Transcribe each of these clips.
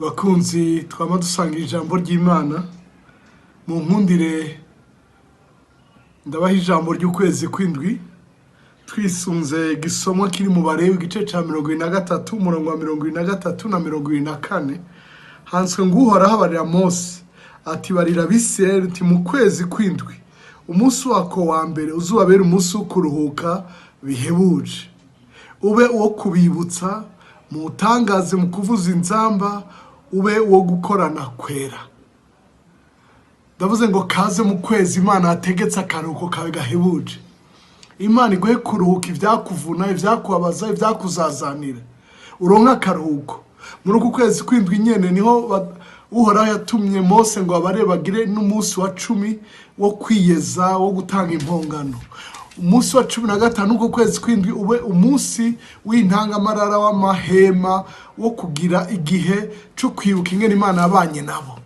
Bakunzi twama dusanga ijambo ry'Imana, mu nkundire ndabaha ijambo ry'ukwezi kw'indwi, twisunze gisomwa kiri mu Barewi, igice ca 73, umurongo wa 73 na 74. Handitswe ngo: "Uhoraho abarira Mose ati: 'Barira Abisirayeli uti: mu kwezi kw'indwi, umunsi wako wa mbere uzubabera umunsi wo kuruhuka bihebuje, ube uwo kubibutsa, muwutangaze mu kuvuza inzamba, ube uwo gukorana kwera.'" Ndavuze ngo kaze mu kwezi Imana yategetse akaruhuko kawe gahebuje. Imana iguhe kuruhuka ivyakuvuna, ivyakubabaza, ivyakuzazanira, uronke akaruhuko. Muri uku kwezi kw'indwi nyene niho Uhoraho yatumye Mose ngo abare bagire n'umunsi wa 10 wo kwiyeza, wo gutanga impongano. Umunsi wa 15 uko kwezi kw'indwi ube umunsi w'intangamarara w'amahema, wo kugira igihe co kwibuka ingene Imana yabanye nabo.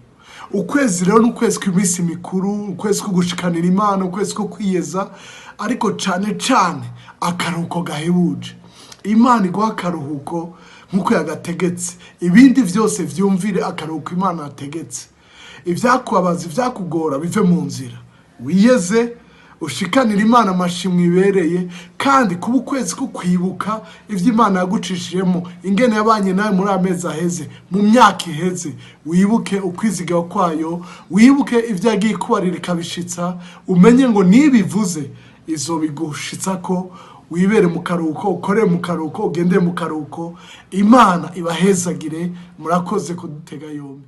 Ukwezi rero ni ukwezi kw'iminsi mikuru, ukwezi ko gushikanira Imana, ukwezi ko kwiyeza, ariko cane cane akaruhuko gahebuje. Imana iguha akaruhuko nk'uko yagategetse. Ibindi vyose vyumvire akaruhuko Imana yategetse. Ivyakubabaza, ivyakugora bive mu nzira, wiyeze, ushikanire Imana amashimwe ibereye. Kandi kuba ukwezi ko kwibuka ivyo Imana yagucishijemo, ingene yabanye nawe muri amezi aheze, mu myaka iheze. Wibuke ukwiziga kwayo, wibuke ivyo yagiye ikubarira ikabishitsa, umenye ngo nibivuze izobigushitsako. Wibere mu karuhuko, ukorere mu karuhuko, ugendere mu karuhuko. Imana ibahezagire. Murakoze kudutega yombi.